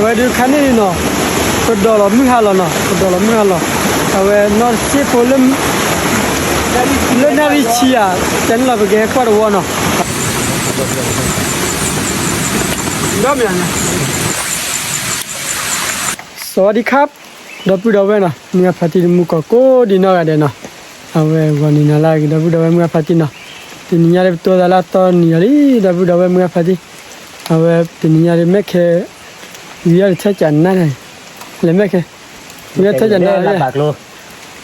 ဝဲဒုးခါန့ၣ်နီၤ, ပဒိးလီၤမုၢ်ဟါလီၤနီၤ, ပဒိးလီၤမုၢ်ဟါလီၤ, အဝဲနီၢ်စ့ၢ်ဖိလၢ လၢနၣ်ရံၣ်ဆံဧါ, တၢ်န့ၣ်လီၤပကဟဲကွၢ်တဝီနီၤ. ဒီးမ့ၢ် สวัสดีครับ ဒီပုၢ်ဒီဝဲၢ်နီၤ, မုၢ်ဂၤဖါတံၢ်တမူကီၢ်ကိးဒံနီၢ်ဂၤဒဲးနီၤ, အဝဲဂီၤနံၤနၤလၢအဂ့ၤ ဒီပုၢ်ဒီဝဲၢ်မုၢ်ဂၤဖါတံၢ်နီၤ, တနံၤညါဒီးပတိသးလၢအသီနံၤအီၤလံ ဒီပုၢ်ဒီဝဲၢ်မုၢ်ဂၤဖါတံၢ်, အဝဲတနံၤညါဒီးမ့ၢ်ခဲ ဝံၤအီၤတဆၢကနၣ်, လဲၤမ့ၢ်ခဲ, ဝံၤအီၤတဆၢကနၣ်,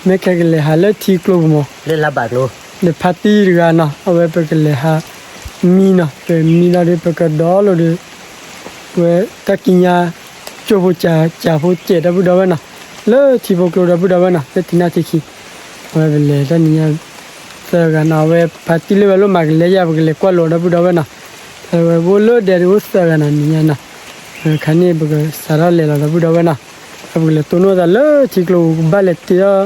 မ့ၢ်ခဲကလဲၤဟးလၢထံကျိပူၤမး, ဒီးဖါတံၢ်တဂၤနီၤ, အဝဲပကလဲၤဟးမံနီၤ, ပမံလီၤဒီးပကဒီလီၤဒီး ဝဲတၢ်ကံးညာ် ကၠိဖိကၠးဖိစဲး ဒီပုၢ်ဒီဝဲၢ်နီၤ, လၢထံဖိကျိ ဒီပုၢ်ဒီဝဲၢ်နီၤ, လၢထံနၢ်ထံခံ, အဝဲပလဲၤတၢ်နံၤညါ သၢဂၤနီၤ, အဝဲဖါတံၢ်လၢဝဲလိၣ်မၤကလဲၤယၤ ပကလဲၤကွၢ်လိာ် ဒီပုၢ်ဒီဝဲၢ်နီၤ, အဝဲအိၣ်လၢဒဲးဒီးအိၣ်သၢဂၤနီၤ နံၤညါနီၤ, ခါန့ၣ်ပကစးထီၣ်လဲၤလီၤ ဒီပုၢ်ဒီဝဲၢ်နီၤ, ပကလဲၤတိၢ်နီၣ်သးလၢထံကျိပူၤ ဘၣ်လဲၤတ့ထီၣ်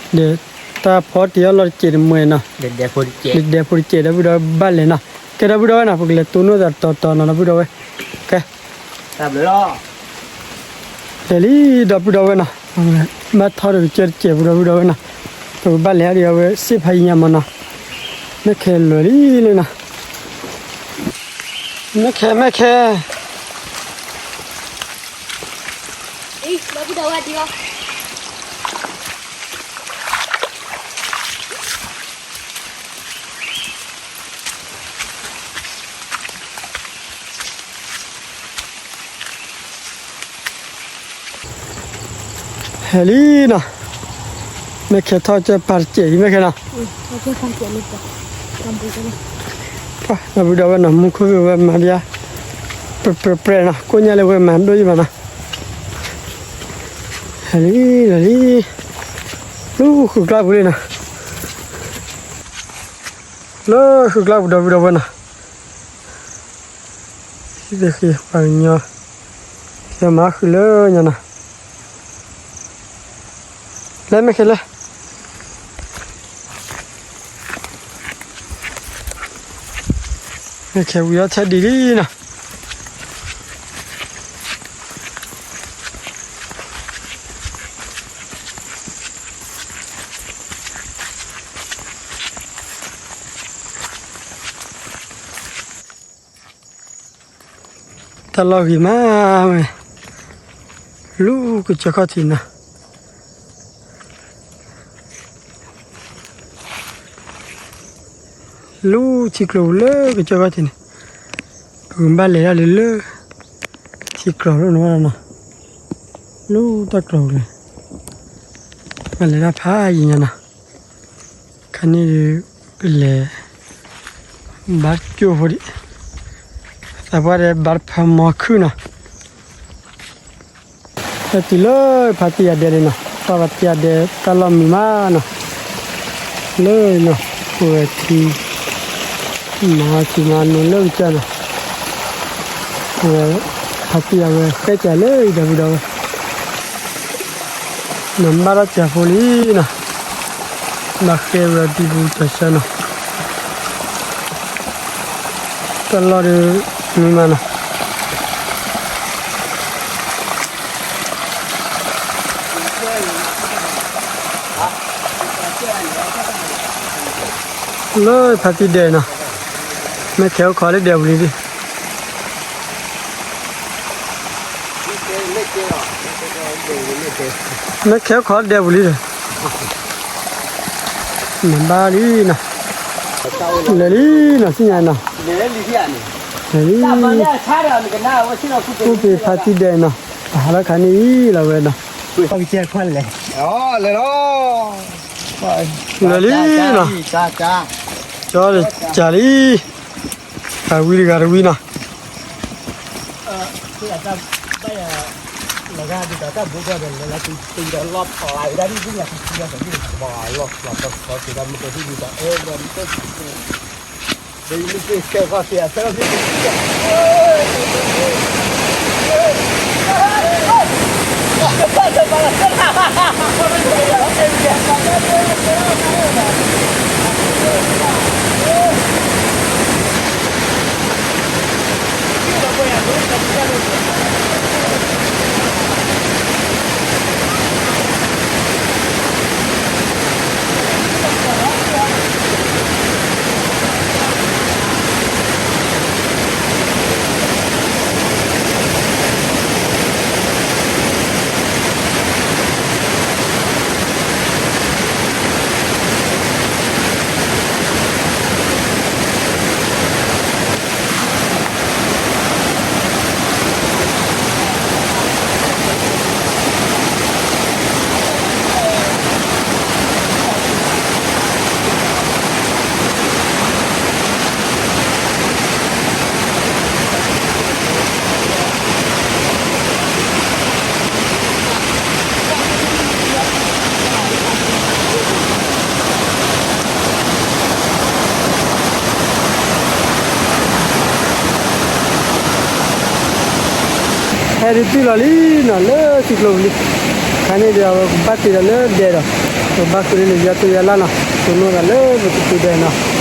ဒီးတၢ်ဖီတ့ထီၣ်လီၢ်တစဲးတမှဲနီၤ, ဒီးဒဲးဖိတစဲး ဒီပုၢ်ဒီဝဲၢ်ဘၣ်လဲၤနီၤ, ကဲ ဒီပုၢ်ဒီဝဲၢ်နီၤ, ပကလဲၤတိၢ်နီၣ်သးတီတီနီၤ ဒီပုၢ်ဒီဝဲၢ်, ကဲ လဲၤလံ ဒီပုၢ်ဒီဝဲၢ်နီၤ, ဘၣ်ထီၣ်ဒီးကစၢၢ်တစဲးဖိ ဒီပုၢ်ဒီဝဲၢ်နီၤ, ပကဘၣ်လဲၤအါဒံးအဝဲစ့ၢ်ဖးယံၤညါမးနီၤ, မ့ၢ်ခဲလၢာ်လံလၢနီၤ, မ့ၢ်ခဲ မ့ၢ်ခဲ ဟဲလံနီၤ, မ့ၢ်ခဲထီၣ်ကၢၢ်ပၤတစဲးအံၤ မ့ၢ်ခဲနီၤ, ဒီပုၢ်ဒီဝဲၢ်နီၤ, မူခိၣ်ဂ့ၤဝဲမၤဒ်ဧါ, ပြဲးပြဲးပြဲးနီၤ, ကိၣ်ညါလၢဝဲမၤဒိၣ်ယံၤဘၣ်နီၤ, ဟဲလံ လဲၤလံ, လၢဃုာ်ကျါပူၤလံနီၤ, လၢဃုာ်ကျါပူၤ ဒီပုၢ်ဒီဝဲၢ်နီၤ, ဟံၣ်သ့ၣ်ဃ့ပှၤကညီ, ကဲမၤဃုာ်လၢညါနီၤ, လဲၤမ့ၢ်ခဲလဲၣ်, မ့ၢ်ခဲဝံၤအီၤထဲဒံးလံနီၤ. တၢ်လီၢ်ဂ့ၤမးဝဲ, လူကစၢၢ်ခီၣ်ထံးနီၤ, လူထံကျိလၢကစၢၢ်ခီၣ်ထံးန့ၣ်, ပကဘၣ်လဲၤဒၣ်လၢလၢ ထံကျိလီၤနီၤ, လူတၢ်ကျိၤလီၤ, ဘၣ်လဲၤဒၣ်ဖးယံၤညါနီၤ, ခါန့ၣ်ဒုး ပလဲၤ ဘါကၠိဖိဒံး, သးပှၢ်ဒဲးဘါတဖၣ်မီၤခုၣ်နီၤ, ဟဲတုၤလၢဖါတံၢ်အဒဲးန့ၣ်နီၤ, ပှၤဖါတံၢ်အဒဲးတၢ်လီၢ်မုာ်မးနီၤ, လၢနီၤ, ပဝဲထံ မၤထံမၤနိလၢကစၢၢ်နီၤ, အဝဲ ဖါတံၢ်အဝဲဃဲကလၢအံၤ ဒီပုၢ်ဒီဝဲၢ် နဘၣ်ထီၣ်စၢၤဖိလံနီၤ, ဘၣ်ဃဲဝဲဒံပူၤစၢၤစၢၤနီၤ, တၢ်လီၢ်ဒီး မုာ်မးနီၤ, လၢဖါတံၢ်ဒဲးနီၤ, မ့ၢ်ခဲအိၣ်ခိးလၢဒဲးပူၤလံဒံး မ့ၢ်ခဲအိၣ်ခိးဒဲးပူၤလံဒီး, နဘၣ်လံနီၤ, လဲၤလံနီၤ သ့ၣ်ညါနီၤ, လဲၤလံ, အိၣ်ပ့ၤဖါတံၢ်ဒဲးနီၤ, ပဟးလီၤခါန့ၣ်အံၤလီၤဝဲနီၤ, လဲၤလံနီၤ, ကၠီဒီးကၢ်လံ, တၢ်ဝံတဂၤတဝံနီၤ ဟဲဒုးတုၤလီၤလံနီၤ လၢထံကျိပူၤလံ. ခါန့ၣ်ဒီး အဝဲကဘၣ်တ့ဒီးလၢဒဲဒီး ပဘၣ်ဃုန့ၢ်လၢယွၤသူယွၤလၢ်နီၤ ပနိၣ်သးလၢပကတုၤဒဲနီၤ.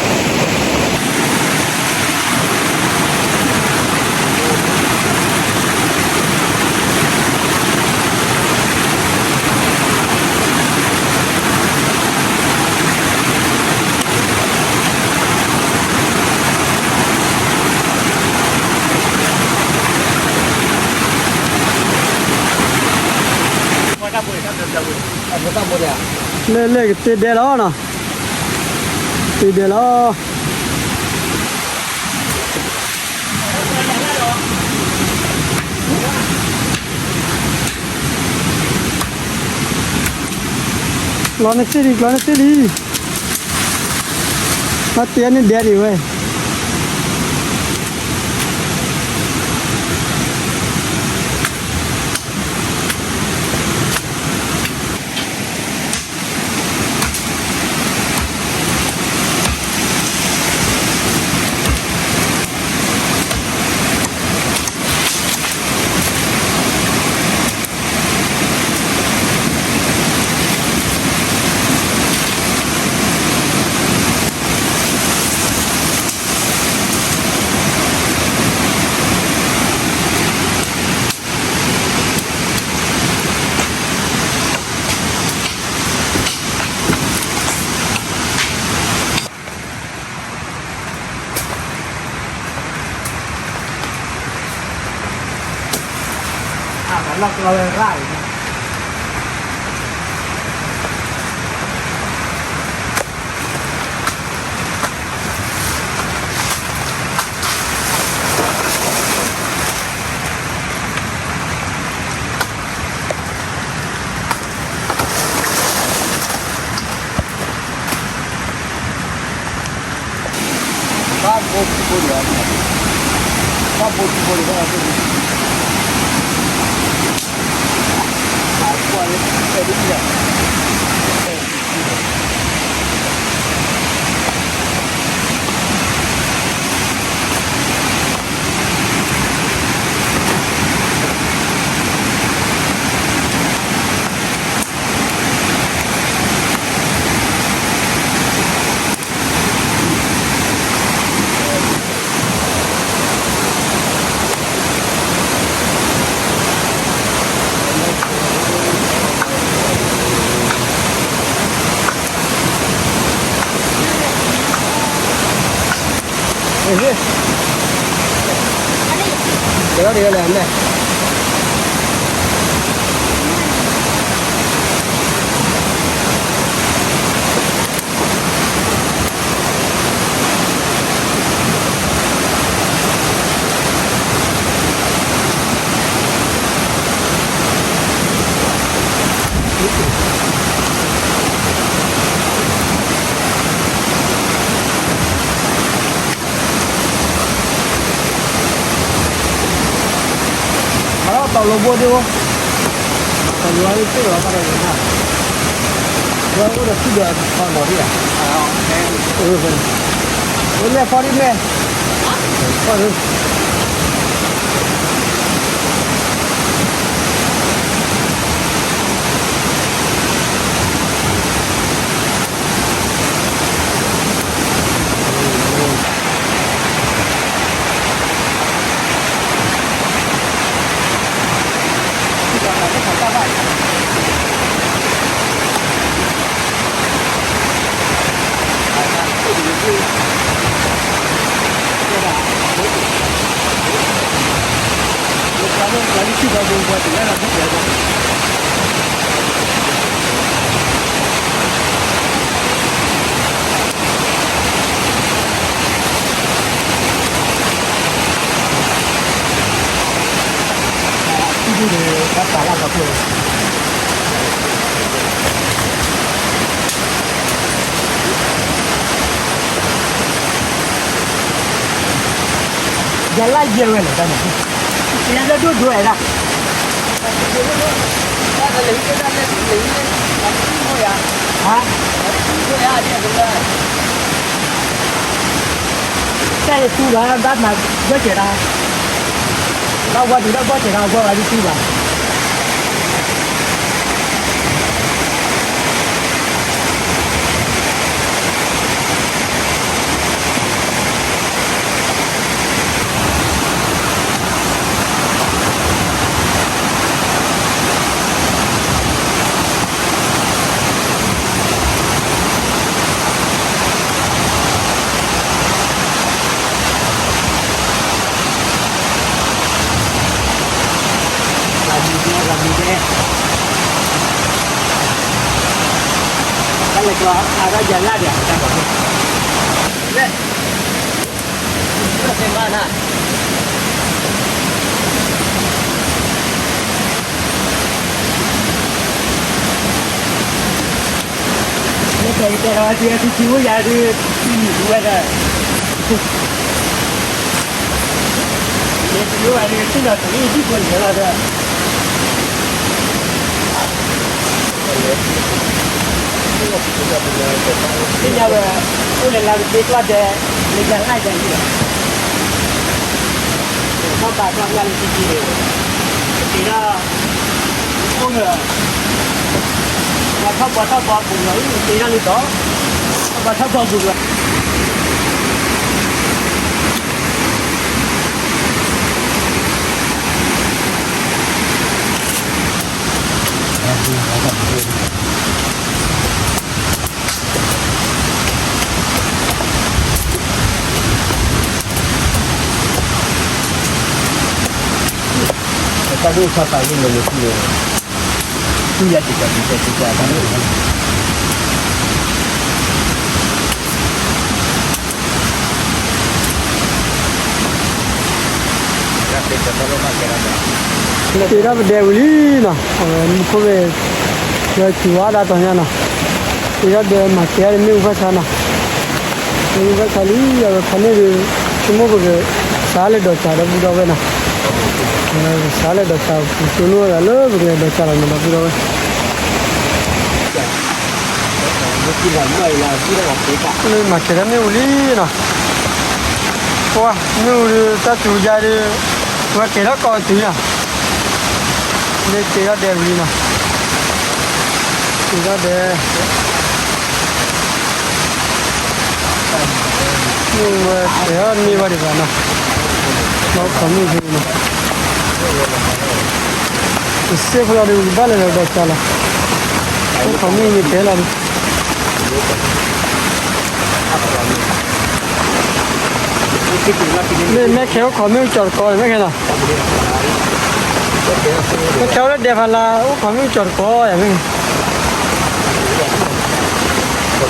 လၢလၢကတုၤဒဲလီၤနီၤ, တုၤဒဲလီၤ. ကျီန့ၢ်သ့လံ, ကျီန့ၢ်သ့လံ, ဘၣ်တဲန့ၢ်ဒဲဒံးဝဲ. အတၢ်လိာ်ဘိဒ်အိၣ်, တၢ်လိာ်အံၤသ့ၣ်လီၤတၢ်ဒီးယၤ, ဝဲအိၣ်ဒီးထံဒီးထီလီၤဒံးဧါ, အိၣ်လဲၤဖီဒ်မဲာ်, ဖီဒ် ယလၢယဲၢ်ဝဲလၢတၢ်န့ၣ်, ယလၢဒိၣ်ဒိၣ်ဝဲဒၣ်, တၢ်ယသူဘၣ်ဘၣ်မၤဘၢၣ်ကဲၤတၢ်, တၢ်ဝါဒုးတၢ်ဘီၣ်စဲးတၢ်အဂီၢ်ဘၣ်ဒ်သံဘၣ်. လၢမံၤဒဲ လၢမံၤဒဲ တၢ်လဲၤကျီအါထီၣ်ယၤလၢ်ဒံး တၢ်ဘၣ်န့ၣ် လဲၣ် သ့ၣ်မနၤ မ့ၢ်တဲကတဲလီၤ အသုခံဝဲယၤဒုး တံၢ်မံၤဝဲဒၣ် မ့ၢ်တလိၣ်ဘၣ်ဒုး တံၢ်လီၤတုၤလၢယဒံၣ်ဖိန့ၣ်လီၤဒီး သ့ၣ်ညါဝဲ အိၣ်လၢလါကသ့ကျီၢ်ဒဲး လၢယၤလၢ်ယၤလံလီၤ ထီၣ်ဘးထီၣ်ညၣ်လၢတံၢ်တံၢ်န့ၣ် ကသ့ဒီး အိၣ်လၢ ပှၤထီၣ်ဘီထီၣ်ဘီပူၤလီၤ အံၤကသ့ဒၣ်လံဒီး ထီၣ်ဘီထီၣ်ဘီပူၤလီၤ တၢ်ဒိၣ်ထီၣ်သးလံန့ၣ် မ့ၢ်ထံၣ်န့ၣ် သူၣ်ယၤတံာ်တာ်တံာ်တာ်တံာ်တာ်တၢ်ဒိၣ် တ့ထီၣ်ပဒဲဝံၤလံနီၤ, အဝဲမူခိၣ်ဘ့ၣ် ဝဲစူၤဝါဒၣ်တီၤညါနီၤ, တ့ထီၣ်ဒဲမၤကဲၤဒၣ်မ့ၣ်အူဘၣ်ဆါနီၤ, မ့ၣ်အူဘၣ်ဆါလံ အဝဲခီန့ၣ်ဒီး ဆိကမိၣ်ပကစးလၢဒီးစးဒီပုၢ်ဒီဝဲၢ်နီၤ, ပကစးလၢဒီးစး ပကတိၢ်နီၣ်ဝဲဒၣ်လၢပကလဲၤဒီးစးလီၤနီၤ ဒီပုၢ်ဒီဝဲၢ် လၢမၤကဲၤဒၣ်မ့ၣ်အူလံနီၤ, ပှၤမ့ၣ်အူဒုးတၢ်စူၤယါဒီး ဝဲကဲၤထီၣ်ကီးတုၤနီၤ, လၢတ့ထီၣ်ဒဲဝံၤနီၤ, တ့ထီၣ်ဒဲ မ့ၣ်အူဝဲကဲၤထီၣ်န့ၢ်ဝဲဒံးဘၣ်နီၤ, လၢခီမ့ၣ်အူဖဲန့ၣ်နီၤ, တစ့ၢ်ဖိလီၤဒီး ပကဘၣ်လဲၤဒီးစးလီၤ, လၢခီမ့ၣ်အူန့ၣ်ကဲလီၤဒီး မ့ၢ်မ့ၢ်ခဲအိၣ်ခိးမ့ၣ်အူကၠီၤတကီးန့ၣ် မ့ၢ်ခဲနီၤ, မ့ၢ်ခဲအိၣ်လၢဒဲဖးလၢ အိၣ်ခိးမ့ၣ်အူကၠီၤတ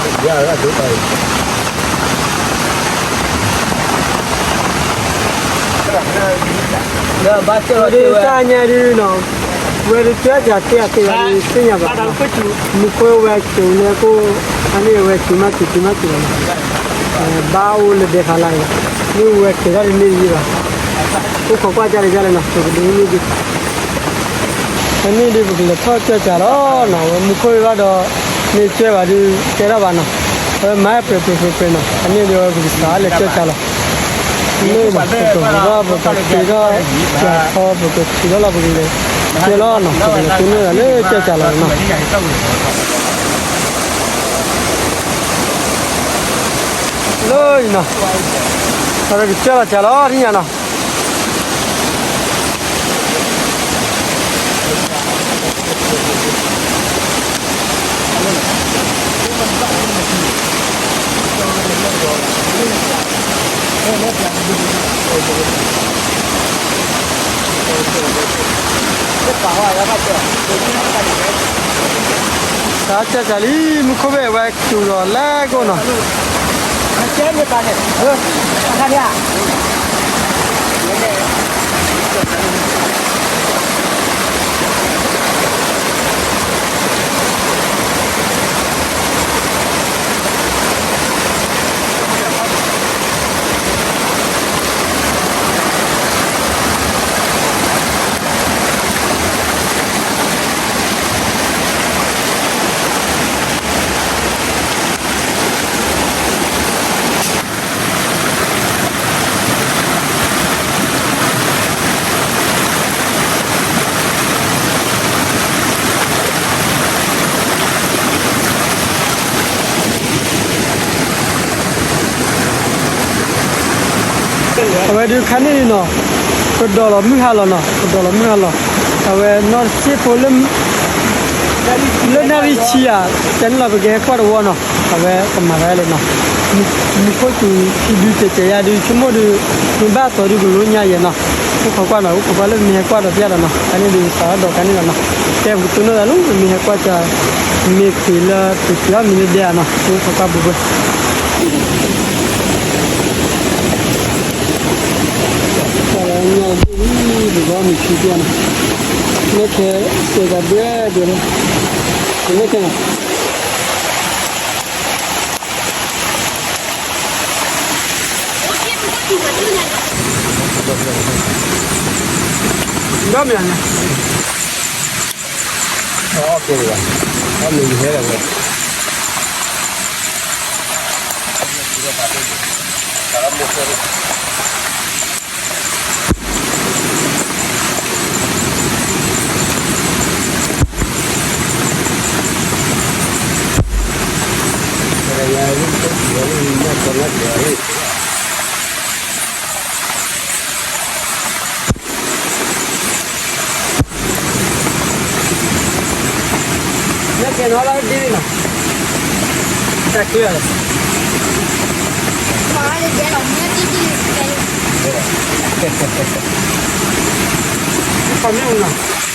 ကီးယၤမ့ၢ် ဒီးဘၣ်ဆၣ်ဒီးတၢ်ညါဒုးနီၤ, ဝဲဒုးတဲအီၤတဲအီၤတဲဘၣ်ဒုးသ့ၣ်ညါဘၣ်, မူခိၣ်ဝဲကၠိၤလၢကိၣ်, အန့ၣ်ဝဲကၠိၤမးကၠိၤကၠိၤမးကၠိၤလီၤနီၤ, ဘၣ်အိၣ်လၢဒဲဖးလၢ်အံၤ, မ့ၢ်ဝဲကဲၤထီၣ်တန့ၢ်တယံၤဘၣ်, အိၣ်ခိးကွၢ်ကၢ်တကၢ်လၢနီၤ ပကဒုးန့ၢ်ဒုး အန့ၣ်ဒုးပကလဲၤထီၣ်ကၠီၣ်ကၠီၣ်လီၤနီၤ, အဝဲမူခိၣ်ဘၣ်ဒီး မ့ၢ်ကၠီၣ်ဘၣ်ဒုး ကဲထီၣ်ဘၣ်နီၤ, အဝဲမၤပှဲၤပှဲၤပှဲၤပှဲၤနီၤ, အန့ၣ်ဒုးအဝဲပကစးလဲၤကၠီၣ်ကၠီၣ်လီၤ, မ့ၢ်နီၤ ပကဝံၤထီၣ် ပကက့ၤထီၣ် ကၠီၣ်ခီ ပကထံၣ်ထီၣ်လီၤ ပကလဲၤကဲလီၤနီၤ, ပကလဲၤတိၢ်နီၣ်တၢ်လၢကၠီၣ်ကၠီၣ်လီၤနီၤ လၢအံၤနီၤ, ပကကၠီၣ်လီၤကၠီၣ်လီၤ ထံၣ်ညါနီၤ. စးကၠီၣ်ကၠီၣ်လံ မူခိၣ်ဘ့ၣ်ဝဲကၠူၤဒီးလဲၤကိၣ်နီၤ. အဝဲဒုးခါန့ၣ်နီၤ, ပဒိးလီၤမုၢ်ဟါလီၤနီၤ, ပဒိးလီၤမုၢ်ဟါလီၤ. အဝဲနီၢ်တစ့ဖိလၢ လၢနၣ်ရံၣ်ဆံဧါ, ကန့ၣ်လီၤပကဟဲကွၢ်တဝီနီၤ, အဝဲကမၤတၢ်လဲၣ်နီၤ. မုၢ်ခိၣ်စူၤခံဒုတဲာ်တဲာ်ယါဒုး ဆိကမိၣ်ဒုး မ့ၢ်ဘၣ်အသီဒုးကလိညါယဲနီၤ. အိၣ်ခိးကွၢ်နီၤ, အိၣ်ခိးကွၢ်လၢမ့ၢ်ဟဲကွၢ်ဒီးပျၢ်ဒီးနီၤ, ခါန့ၣ်ဒုးစးထီၣ်ဒီးခါန့ၣ်လီၤနီၤ. ကဲပကတိၢ်နီၣ်သးလၢမ့ၢ်ဟဲကွၢ်က မ့ၢ်ကွံာ်လၢပကွံာ်အီၣ်မ့ၤလၢဒဲဧါနီၤ, အိၣ်ခိးကွၢ်ပူၤပူၤ တၢ်လၢညါဒ်အံၤ ပဘၣ်မုာ်ခံကွၢ်နီၤ, မ့ၢ်ခဲစဲးတၢ်ဘှဲဒိၣ်လီၤ, မ့ၢ်ခဲနီၤ. ဒီးမ့ၢ်န့ၣ် အီၣ်က့ၤလီၤ, အီၣ်မ့ၤဟဲလီၤဝဲ မ့ၢ်ကဲနီၤလၢဒ်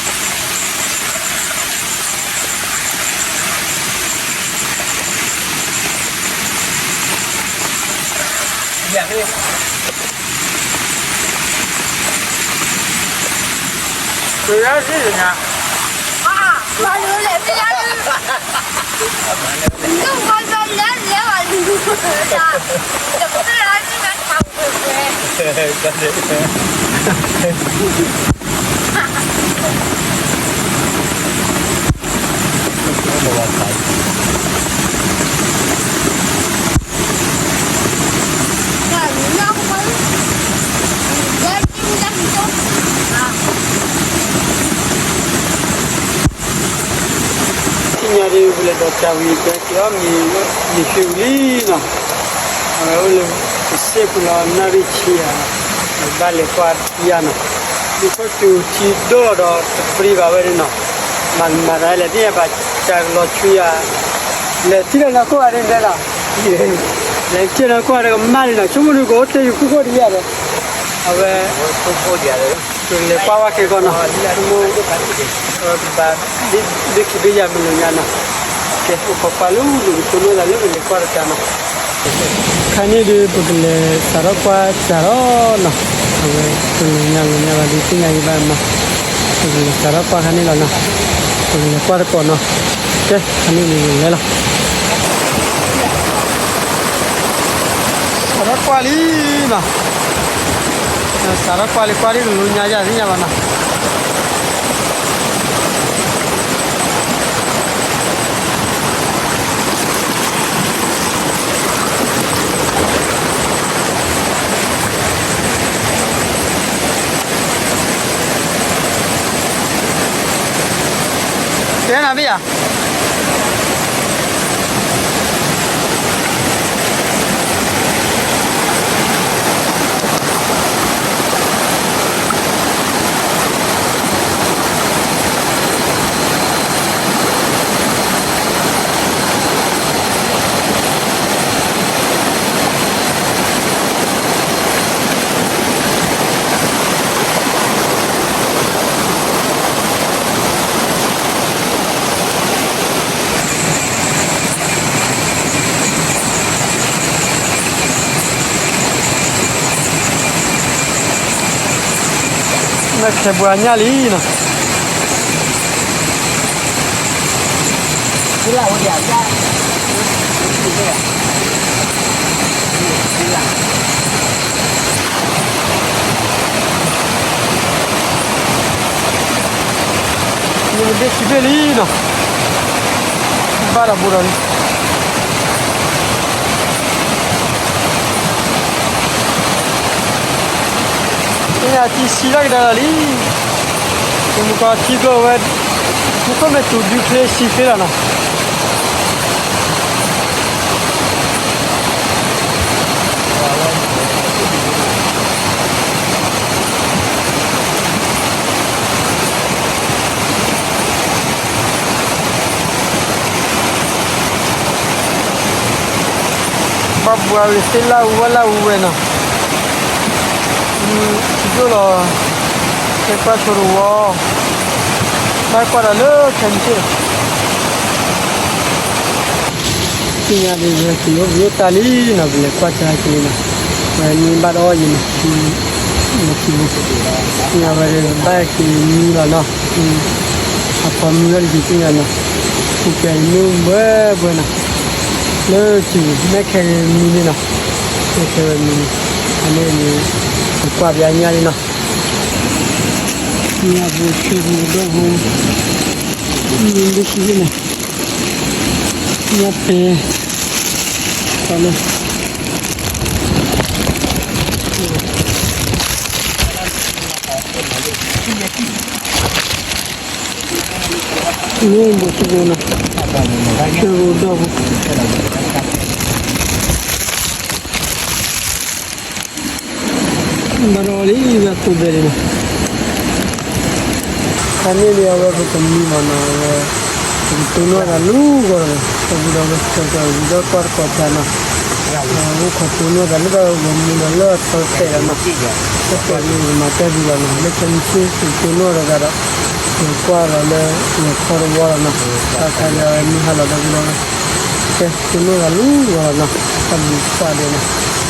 န့ၣ်နီၤ, တၢ်ချ့လီၤ, ခီမ့ၢ်နီၤ. သ့ၣ်ညါဒ်ပလဲၤဒီးတၢ်ဝံၤ ကဲက့ၤအီၣ်မ့ၤ မ့ၤဃ့ဝံၤလံနီၤ, အဝဲအိၣ်လၢ ကစ့ၢ်ပူၤလီၤနၣ်ရံၣ်ဆံဧါ, ဘၣ်လဲၤကွၢ်ယါနီၤ, မ့ၢ်ခိၣ်စူၤထံဒိၣ်လီၤဒီးတပျံၤဘၣ်ဝဲန့ၣ်နီၤ, မၤမၤတၢ်လဲၣ်သ့ၣ်ညါဘၣ်တၢ်ကလီၤဆွံဧါ, လဲၤထံၣ်လၢနီၢ်ခိၣ်ဂၤဒ်န့ၣ်လီၤ, လဲၤထံၣ်နီၢ်ခိၣ်ဂၤဒ်ကမၣ်လံနီၤ, ဆိကမိၣ်ဒုးကအိၣ်တ့ၢ်ယူၤခိၣ်ခိၣ်တယါဒီး, အဝဲ ပကလဲၤကွၢ်ဝဲက့ၤကီးနီၤ, ပဘၣ် ဘ့ၣ်ခံဘ့ၣ်ယၤမုၢ်လၢညါနီၤ, ကဲအိၣ်ခိးကွၢ်လၢဒုးကတိၢ်နီၣ်သးလၢပလဲၤကွၢ်တၢ်နီၤ, ခါန့ၣ်ဒုး ပကလဲၤစးထီၣ်ကွၢ်စးထီၣ်နီၤ, အဝဲ ပလီၤညါလီၤညါဘၣ်ဒုးသ့ၣ်ညါယံၤဘၣ်မး, ပကလဲၤစးထီၣ်ကွၢ်ခါန့ၣ်လီၤနီၤ, ပကလဲၤကွၢ်တကိးနီၤ, ကဲ ခါန့ၣ်ဒုးလဲၤလီၤ စးထီၣ်ကွၢ်လံနီၤ, စးထီၣ်ကွၢ်လံ ကွၢ်လံကလိညါယါသ့ၣ်ညါဘၣ်နီၤ, တဲနၤဘ့ၣ်ယၤ မ့ၢ်ခဲပှၤညါလံနီၤ, မ့ၢ်ဘ့ၣ်ခံဘ့ၣ်လံနီၤ, ဘၣ်ဒီးဘူးဒီးလံ သ့ၣ်ညါထံဆံးတၢ်ကဒါလီၤလံ, မုၢ်ကီၢ်ထံကျိဝဲ, မူခိၣ်မ့ၢ်တူၤဒုချ့ဆံးချ့လီၤနီၤ. ပှၤရ့ၣ်သ့ၣ်လၢအူဝဲလၢအူဝဲနီၤ, ထံဒိၣ်လီၤ, ဟဲကွၢ်ဆိတဝီ, ဘၣ်ကွၢ်ဒီးလၢခဲမုၢ်ဆ့ၣ် သ့ၣ်ညါဒ်ဝဲ ပယိၣ်ပယိၣ်တၢ်လံနီၤ, ပလဲၤကွၢ်တၢ်က့ၤနီၤ, ဝဲမံဘၣ်ဒီးအီၣ်ယံၤနီၤ, မ့ၢ်ထံဘိ, သ့ၣ်ညါဝဲဒၣ်ဘၣ်က့ၤမံလီၤနီၤ, အဖီမံလီၤတက့ၤသ့ၣ်ညါနီၤ, ပူၤကွံာ်အံၤမ့ၣ်ဘှဲဘှဲနီၤ, လၢထံ မဲခဲန့ၣ်မံန့ၣ်နီၤ, မဲခဲဝဲမံန့ၣ်, အန့ၣ်န့ၣ် ပကွၢ်ပယါညါလံနီၤ, ညၣ်ဖိဆၢဖိဒီဖိ, မံဒ်ဆံးန့ၣ်, ညၣ်ဖဲ, တၢ်လၢ မ့ၢ်ဘိၣ်ထူဘိၣ်နီၤ, ဆၢဖိဒီဖိ, ဘၣ်ဒီးလံ ဝဲကိးဘဲလံနီၤ, ခါန့ၣ်လံအဝဲပကမံမးနီၤ, အဝဲ ပကတိၢ်နီၣ်သးလၢဂီၤလီၤ, ဒီပုၢ်ဒီဝဲၢ် ကဝံၤဒီးကွၢ်တကိးပျးနီၤ, အိၣ်ခိးတိၢ်နီၣ်သးလၢတၢ်ဂီၤမူဒီးလၢအသီတဲာ်လီၤနီၤ, သီတဲာ်လံမၤတၢ်ဒ်လီၤနီၤ, လၢခဲမုၢ်ဆ့ၣ် ပကတိၢ်နီၣ်ဒီးသးဒီး, ပကွၢ်လီၤလၢ လီၤခီတဝီလီၤနီၤ, တၢ်ခါလၢမုၢ်ဟါလီၤ ဒီပုၢ်ဒီဝဲၢ်, ကဲ တိၢ်နီၣ်သးလၢဂီၤလီၤနီၤ, တၢ်မံၤပၢ်ဒဲးနီၤ